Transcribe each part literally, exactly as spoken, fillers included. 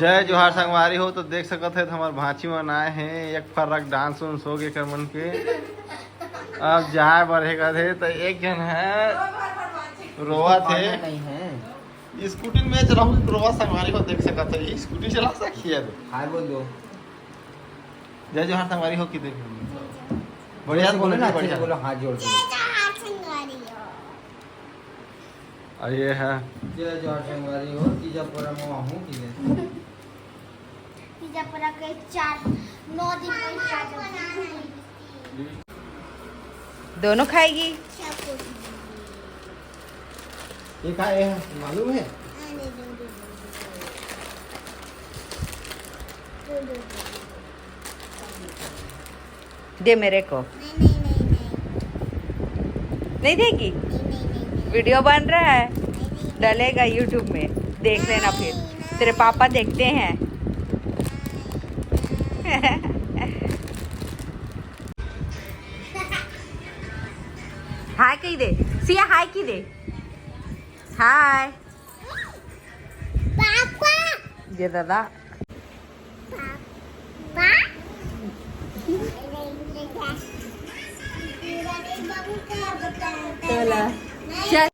जय जोहार संगवारी हो, तो देख सकत हे हमर भांची मन आए हे, एक फर्रक डांस उन्स हो गे कर मन के। अब जाए बर हे कथे, तो एक जन हे रोवत हे। नहीं है। स्कूटी में चलाऊ रोवा संगवारी हो, देख सकत हे स्कूटी चला सकी है तो। हाय बोल दो। जय जोहार संगवारी हो, कि देख बढ़िया से बोलो ना, अच्छे से बढ़िया। बोलो, हाथ जोड़ के। जय जोहार संगवारी हो। और ये है जय जोहार संगवारी हो, तीजा पोरा में आहूं कि नहीं? तीजा पोरा के चार, नौ दिन में क्या जब दोनों खाएगी। ये का ये है, मालूम है? दे मेरे को। नहीं, नहीं, नहीं, नहीं। नहीं देगी? नहीं, नहीं, नहीं, नहीं। वीडियो बन रहा है, नहीं, नहीं, नहीं। डलेगा YouTube में, देख लेना फिर। नहीं, नहीं। तेरे पापा देखते हैं। हाय कही दे, सिया हाय की दे। हाय। पापा। ये दादा। पापा। चला। चल।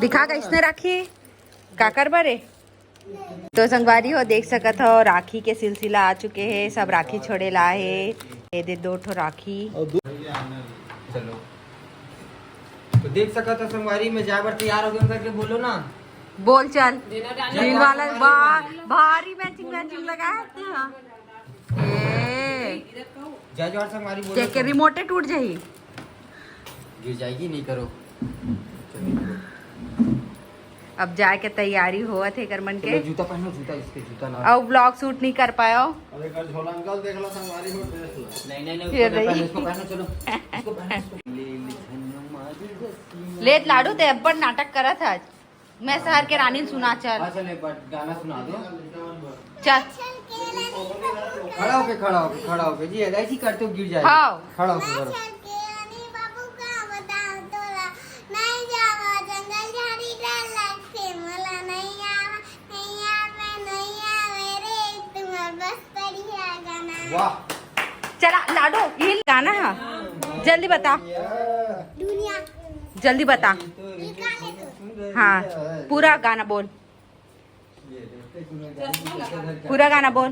दिखा कैसने राखी? काकर बरे? तो संगवारी हो, देख सकत हो, राखी के सिलसिला आ चुके हे। सब राखी छोड़े ला हे। ये दे दो ठो राखी। चलो, तो देख सकत हो, संगवारी में जाए बर तैयार हो गए करके बोलो ना। बोल चल। दिन वाला बा-, भारी मैचिंग मैचिंग लगा है तू, हाँ। ए। जय जोहार संगवारी बोलो देख के तो। रिमोटे टूट जाही। गिर जाएगी, नहीं करो। अब जाए के तैयारी होवत हे एकर मन के। चलो, जूता पहनो, जूता, इसके जूता ना। अउ vlog shoot नहीं कर पायो। अरे, कर झोला अंकल, देख लो, संगवारी हो, देख लो। नहीं, नहीं, नहीं, ये उसको नहीं रही। पहनो, इसको पहनो, चलो। इसको पहनो, इसको। ले, ले, झन्नू मारी दसिया। ले, लाडू, ते अब्बड़ नाटक करत हस। मैं शहर के रानी सुना, चल। हाँ, चल, एक बार गाना सुना दो। चल। खड़ा होके, खड़ा होके, खड़ा होके जी, ऐसे ही करते हो, गिर जाएगा। हाँ। खड़ा होके करो। वाह। चला लाडो, ये गाना है, जल्दी बता। दुनिया। जल्दी बता। हाँ, पूरा गाना बोल। पूरा गाना बोल।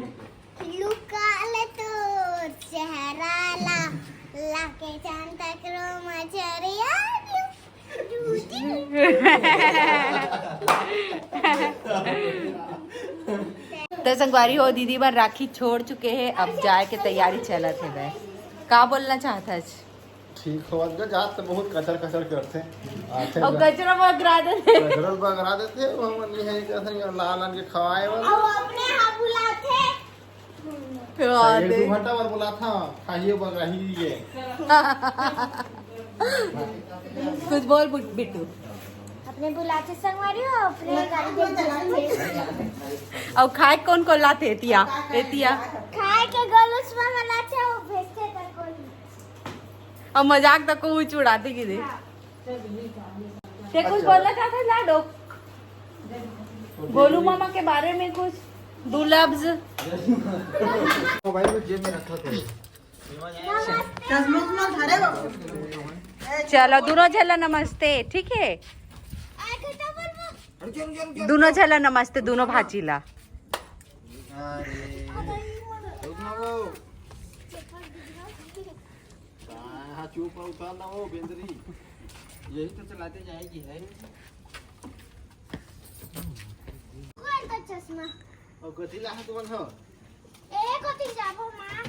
लुका ले तोर चेहरा ला, लाके चांद तक रो मछरिया। तो संगवारी हो, दीदी मन राखी छोड़ चुके हे, अब जाए के तैयारी चलत हे। बे, का बोलना चाहत हस? ठीक हो, अब जात तो बहुत कचर कचर करथे। आथे अउ बा-, कचरा बगरा देथे। कचरा बगरा देथे, वो मन नहीं है, कैसे नहीं, लान लान के खवाए वाला। अउ अपने हाँ बुलाथे। खवा एक दे। दो घंटा बाद बुलाथा, खाइए बगराही ये। कुछ बोल बुट-, बिट्टू। अपने बुलाथे संगवारी हो, अपने गाड़ी दे। अउ खाए कौन कौन लाथे एतिया? एतिया। खाए के गोलूस में लाथे, वो भेजथे कर कोई। अउ मजाक तक को उड़ाते की दे। ते कुछ बोलना चाहता है लाडो? गोलू मामा के बारे में कुछ दो लफ्ज। मोबाइल में जेब में रखा करो। चश्मा उश्मा धरे बाबू। चलो, दोनों झला नमस्ते, ठीक है? अरे, चल, चल, चल। दोनों झला नमस्ते, दोनों भाची ला। अरे, रुक ना वो। हाँ, चुप रहो, उतार ना वो बेंदरी। यही तो चलाते जाएगी है। कौन का चश्मा? और कथी ला है तुमन हो? ए, कथी जाबो माँ?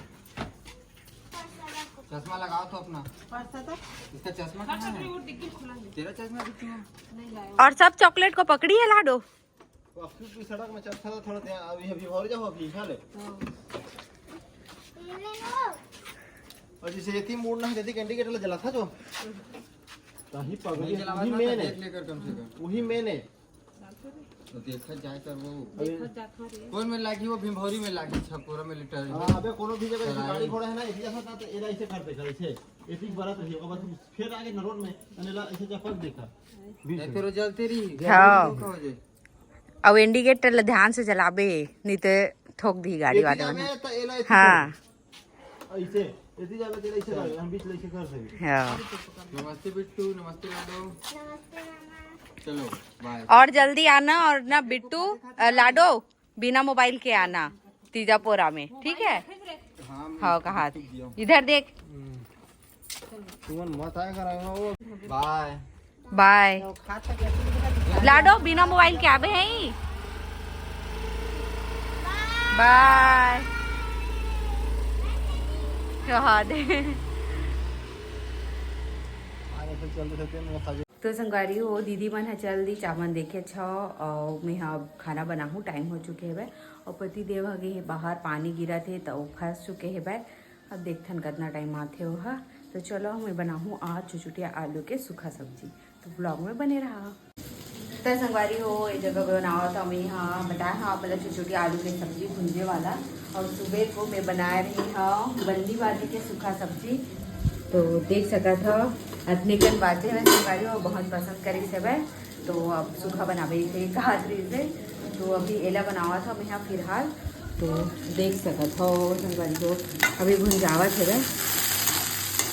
चश्मा लगाओ तो अपना। इसका चश्मा कहाँ है? तेरा चश्मा भी क्यों? और सब चॉकलेट को पकड़ी है लाडो। वो अखिल की सड़क में चलता था, थोड़ा ध्यान, अभी, अभी और जाओ, अभी खा ले। और जैसे ये तीन मूड ना है, जैसे कैंडी के टला जला था जो। ताही पगली, नहीं जलावा वही था, मेन है। देख लेकर कम से कम। वही मेन है। तो देखा जाए कर वो। अरे। कौन में लागी? वो भिंभौरी में लागी, छपुरा में लिटा है। हाँ, अबे कोनो भी जगह जैसे गाड़ी घोड़ा है ना, इसी जगह तो एरा इसे कर देगा, इसे। इतनी बड़ा तो ही होगा, बस फिर आगे न रोड में, अने ला इसे चपक देखा। नहीं, फिर वो जलते रही। हाँ। देखा हो जाए। अउ इंडिकेटर ल ध्यान से चलाबे, नहीं तो ठोक दी गाड़ी वाले मन। हाँ। ऐसे, ऐसे जाबे, तेला ऐसे लगे, हम बीच ले ऐसे कर देबे। हाँ। नमस्ते बिट्टू, नमस्ते लाडो। चलो, बाय। और जल्दी आना, और ना बिट्टू, अ, लाडो, बिना मोबाइल के आना तीजापुरा में, ठीक है? हाँ, कहा, इधर देख। तुमन मत आया करा वो। बाय। बाय। लाडो, बिना मोबाइल के आबे है। बाय। कहा दे। तो संगवारी हो, दीदी मन ह चल दी चामन देखे छव, और मैं ह अब खाना बनाहूँ, टाइम हो चुके हवे। और पति देव ह गे हे बाहर, पानी गिरत हे, त वो फंस चुके हवे। अब देखथन कतना टाइम आथे ओहा। तो चलो, मैं बनाहूँ आज चुचुटिया आलू के सूखा सब्जी, तो ब्लॉग में बने रहा। तो संगवारी हो, ये जगह बनावा था मैं, हाँ, बताया हाँ, पहले चुचुटिया आलू के सब्जी भुंजे वाला। और सुबह को मैं बनाए रही हूँ बंदी बाती के सूखा सब्जी। तो देख सकत हो, अतने कन बाचे हवे संगवारी हो, बहुत पसंद करिस हवे। तो अब सूखा बनावे के कहात रहिस हे, तो अभी एला बनावा था मैं यहाँ फिलहाल। तो देख सकत हो संगवारी हो, अभी भुंजावत हवे।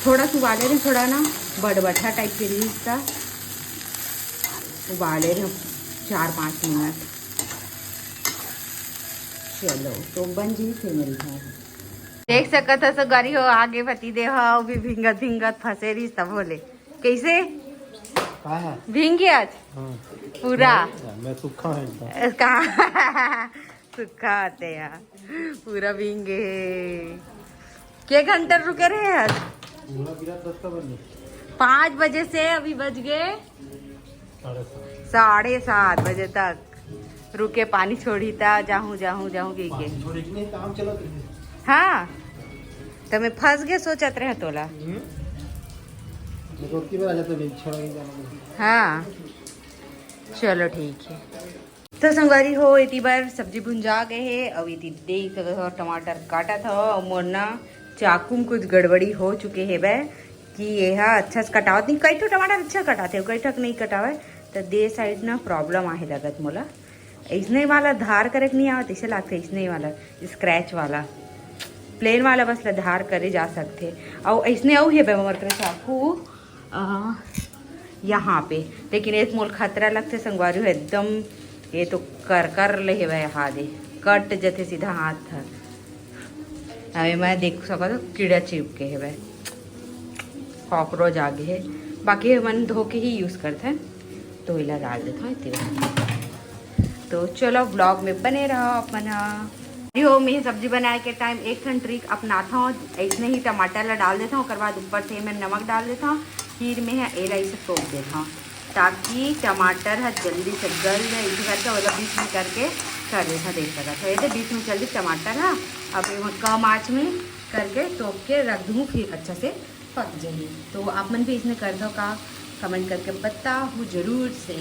थोड़ा सा उबाले रहे, थोड़ा ना बटबट्ठा टाइप के रहिस था, उबाले रहे चार पाँच मिनट। चलो, तो बन जी फिर मिलते हैं। देख सकत हो संगवारी हो, आगे पति देव ह, वो भी भींगत भींगत फंसे रहिस तब बोले, कैसे? का है? भींग गया आज? हाँ। पूरा? मैं सूखा है एकदम। कहाँ? सूखा आते यार, पूरा भींगे हे। के घंटा रुके रहे आज? पूरा गिरा दस का बजे। पाँच बजे से अभी बज गए साढ़े सात। साढ़े सात बजे तक रुके, पानी छोड़ी ता, जाहूँ, जाहूँ, जाहूँ, के, के। पानी छोड़े कि नहीं, काम चलत रहे। हाँ, तो मैं फंस गए, सोचत रहे तोला। हम्म। मैं रोटी पर आ जाता, मैं छोड़ा के जाना पड़ता। हाँ, चलो ठीक है। तो संगवारी हो, एती बर सब्जी भुंजा गए हे, अउ एती देख सकत हो टमाटर काटत हो, अउ मोर ना चाकू में कुछ गड़बड़ी हो चुके हेबे कि एहा अच्छा से कटावत नहीं, कई ठो टमाटर अच्छा कटाथे, कई ठक नहीं कटावे, तो दे साइड ना प्रॉब्लम आहे लगत मोला। इसने वाला धार करे के नहीं आवत, इसे लागथे इसने वाला, स्क्रैच वाला, प्लेन वाला बस ला धार करे जा सकथे। अउ इसने अउ हेबे मोर करा चाकू, अ, यहाँ पे, लेकिन एक मोल खतरा लगथे संगवारी हो, एकदम ये तो कर कर ले हेवय, हादे कट जथे सीधा हाथ ह। अबे मैं देख सकत हो कीड़ा चिपके हेवय, कॉकरोच आगे हे, बाकी हमन धो के ही यूज करथन। तो इला डाल देथन इतनी बार। तो चलो, ब्लॉग में बने रहो अपना। यो, मैं सब्जी बनाए के टाइम एक ठन ट्रिक अपनाथव, ऐसने ही टमाटर ला डाल देथव, ओकर बाद ऊपर से मैं नमक डाल देथव, फिर मैं ह एला ऐसे टोक देथव, ताकि टमाटर ह जल्दी से गल जाए। इसे करके ओला बीच में करके कर देथव, देख सकत हो, ये तो बीच में चल दी टमाटर ह। अब एमा कम आँच में करके टोक के रख दूँ, फिर अच्छा से पक जाही। तो आप मन भी इसने कर दो का, कमेंट करके बताओ जरूर से।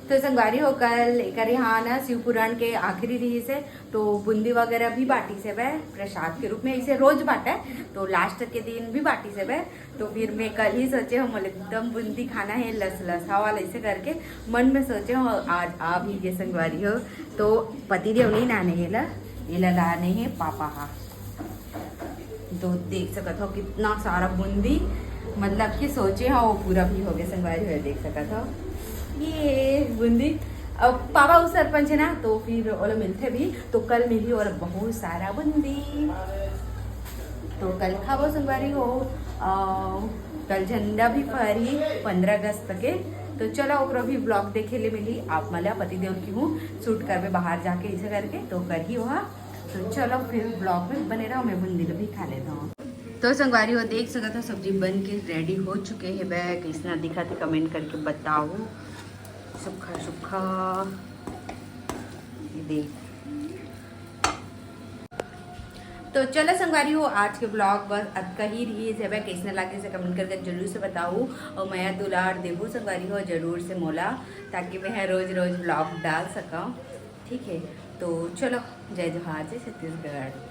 तो संगवारी हो, कल एकर यहाँ ना शिव पुराण के आखिरी रहिस हे, तो बूंदी वगैरह भी बांटिस हेवय प्रसाद के रूप में, ऐसे रोज बांटे, तो लास्ट के दिन भी बांटिस हेवय। तो फिर मैं कल ही सोचे हूँ, मोला एकदम बूंदी खाना है, लसलसा वाला, ऐसे करके मन में सोचे हूँ। आज आ भी गे संगवारी हो, तो पति देव नहीं लाने हे ला, ये ला लाने हे पापा हा। तो देख सकत हो कितना सारा बूंदी, मतलब कि सोचे हो वो पूरा भी हो गया संगवारी हो, देख सकत हो ये बूंदी। अब पापा उस सरपंच है ना, तो फिर ओला मिलथे भी, तो कल मिली और बहुत सारा बूंदी। तो कल खाबो संगवारी हो, अ, कल झंडा भी फहरी पंद्रह अगस्त के। तो चलो ओकरो भी ब्लॉग देखे ले मिली आप मला, पति देव की हूँ शूट करबे बाहर जाके ऐसे करके, तो करही वहाँ। तो चलो फिर ब्लॉग में बने रहो, मैं बूंदी ला भी खा लेता हूँ। तो संगवारी हो देख सकत हो सब्जी बन के रेडी हो चुके हे बे, कैसना दिखत हे कमेंट करके बताओ। सुखा सुखा ये देख। तो चलो संगवारी हो, आज के ब्लॉग बस अतका ही रहिस हे बे, कैसना लागे से कमेंट करके जरूर से बताओ, और मया दुलार देबू संगवारी हो जरूर से मोला, ताकि मैं रोज रोज ब्लॉग डाल सकूँ। ठीक है, तो चलो, जय जोहार, जय छत्तीसगढ़।